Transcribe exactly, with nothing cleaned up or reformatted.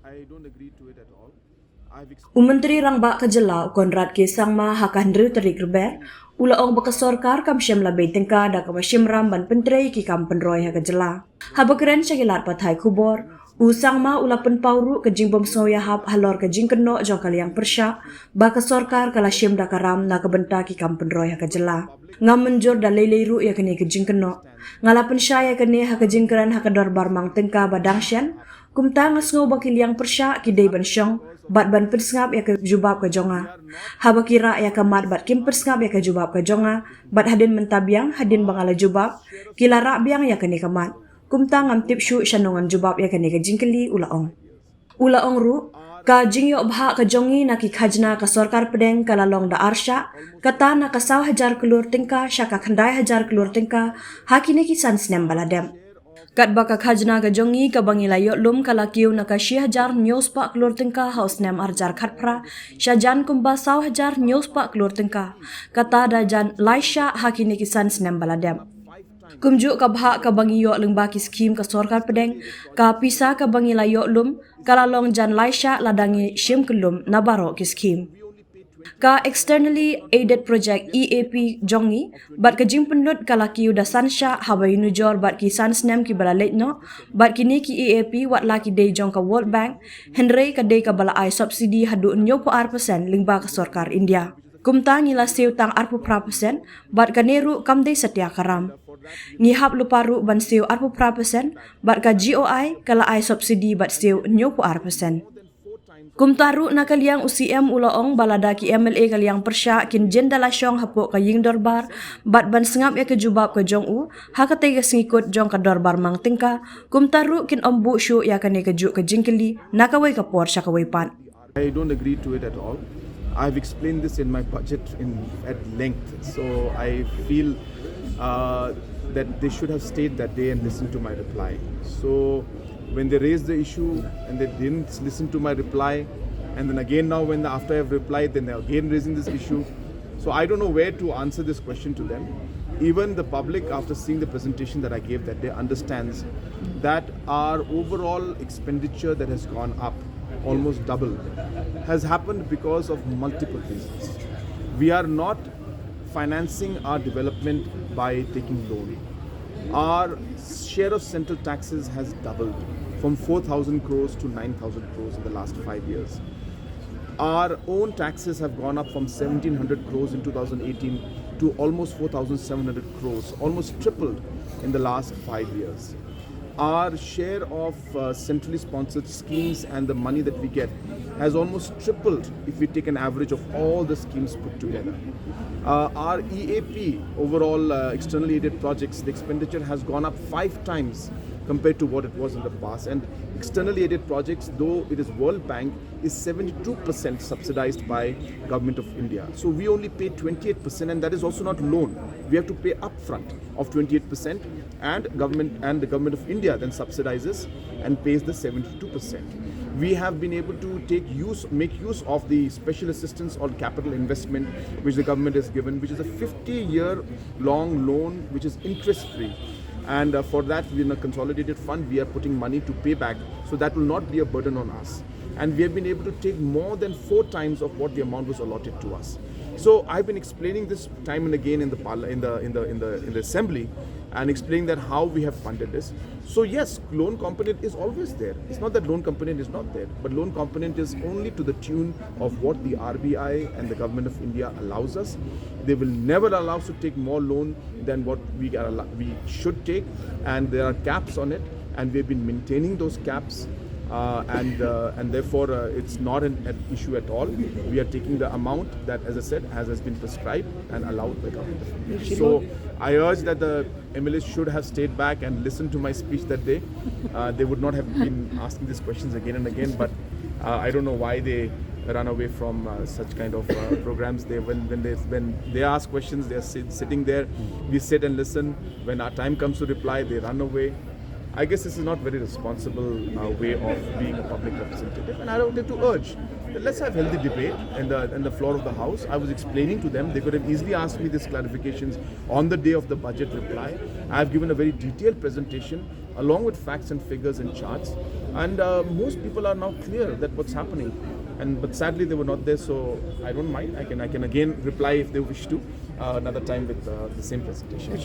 I don't agree to it at all. I've ex- U Myntri Rangbah ka jylla u Conrad K Sangma ha ka hynriew tarik Rber u la ong ba ka sorkar kam shym la bei tyngka da kaba shim ram ban pyntrei ki kam pynroi ha ka jylla. Haba kren sha ki lad pathai khubor, u Sangma u la pynpaw ruh ka jingbym sngewïahap halor ka jingkynnoh jong ka liang pyrshah ba ka sorkar ka la shim da ka ram na ka bynta ki kam pynroi ha ka jylla. Ngam mynjur da lei lei ruh ïa kane ka jingkynnoh. Nga la pynshai ïa kane ha ka jingkren ha ka dorbar mang tyngka ba dang shen. Kumta nga sngew ba ki liang pyrshah ki dei ban shong bad ban pynsngap ïa ka jubab ka jong nga. Haba ki rah ïa ka mat bad kim pynsngap ïa ka jubab ka jong nga, bad hadien mynta biang hadien ba nga la jubab, ki la rah biang ïa kane ka mat. Kumta ngam tip shuh shano ngan jubab ïa kane ka jingkylli, u la ong. U la ong ruh, ka jingïoh bhah ka jong ngi na ki khajna ka sorkar pdeng ka la long da arshah, kata na ka saw hajar klur tyngka sha ka khyndai hajar klur tyngka ha kine ki san snem ba la dep. Katba ka khajna ka jong ngi kaba ngi la ïoh lum ka la kiew na ka shi hajar hynñiew spah klur tyngka ha u snem ar hajar khatphra, sha jan kumba saw hajar hynñiew spah klur tyngka, kata da jan lai shah ha kine ki san snem ba la dep. Kumjuh ka bhah kaba ngi ïoh lyngba ki skhim ka sorkar pdeng, ka pisa kaba ngi la ïoh lum ka la long jan lai shah lada ngi shim kyllum na baroh ki skhim. Ka Externally Aided Project, E A P, jong ngi bad ka jingpynlut ka la kiew da san shah haba ïanujor bad ki san snem kiba la leit noh, bad kine ki E A P wat la ki dei jong ka World Bank, hynrei ka dei kaba la ai subsidy haduh hynñiewphew ar percent lyngba ka sorkar India. Kumta ngi la siew tang arphew phra percent, bad kane ruh kam dei satia ka ram. Ngi hap lypa ruh ban siew arphew phra percent, bad ka G O I ka la ai subsidy bad siew hynñiewphew ar percent. Kumta ruh na ka liang u C M u la ong ba lada ki M L A ka liang pyrshah kin jin da la shong hapoh ka ïing dorbar bad ban sngap ïa ka jubab ka jong u ha katei ka sngi kut jong ka dorbar mang tyngka, kumta ruh kin ym buh shuh ïa kane kajuh ka jingkylli na kawei ka por sha kawei pat. I don't agree to it at all. I've explained this in my budget in at length, so I feel uh, that they should have stayed that day and listened to my reply. So when they raised the issue and they didn't listen to my reply, and then again now when the, after I've replied, then they're again raising this issue. So I don't know where to answer this question to them. Even the public, after seeing the presentation that I gave that day, understands that our overall expenditure that has gone up, almost double, has happened because of multiple reasons. We are not financing our development by taking loan. Our share of central taxes has doubled from four thousand crores to nine thousand crores in the last five years. Our own taxes have gone up from seventeen hundred crores in two thousand eighteen to almost four thousand seven hundred crores, almost tripled in the last five years. Our share of uh, centrally sponsored schemes and the money that we get has almost tripled if we take an average of all the schemes put together. Uh, our E A P, overall uh, externally aided projects, the expenditure has gone up five times compared to what it was in the past. And externally aided projects, though it is World Bank, is seventy-two percent subsidized by Government of India. So we only pay twenty-eight percent, and that is also not loan. We have to pay upfront of twenty-eight percent, and government and the Government of India then subsidizes and pays the seventy-two percent. We have been able to take use, make use of the special assistance on capital investment which the government has given, which is a fifty-year long loan which is interest-free. And uh, for that, in a consolidated fund, we are putting money to pay back, so that will not be a burden on us. And we have been able to take more than four times of what the amount was allotted to us. So I've been explaining this time and again in the parla- in the in the in the in the assembly, and explaining that how we have funded this. So yes, loan component is always there. It's not that loan component is not there, but loan component is only to the tune of what the R B I and the Government of India allows us. They will never allow us to take more loan than what we are allo- we should take, and there are caps on it, and we've been maintaining those caps, uh, and uh, and therefore uh, it's not an, an issue at all. We are taking the amount that, as I said, has, has been prescribed and allowed by government. So I urge that the M L As should have stayed back and listened to my speech that day. Uh, they would not have been asking these questions again and again, but uh, I don't know why they run away from uh, such kind of uh, programs. They when when they when they ask questions, they are sit, sitting there. We sit and listen. When our time comes to reply, they run away. I guess this is not very responsible uh, way of being a public representative, and I wanted to urge that let's have healthy debate in the in the floor of the House. I was explaining to them; they could have easily asked me these clarifications on the day of the budget reply. I've given a very detailed presentation along with facts and figures and charts, and uh, most people are now clear that what's happening. And but sadly they were not there, so I don't mind. I can I can again reply if they wish to uh, another time with uh, the same presentation.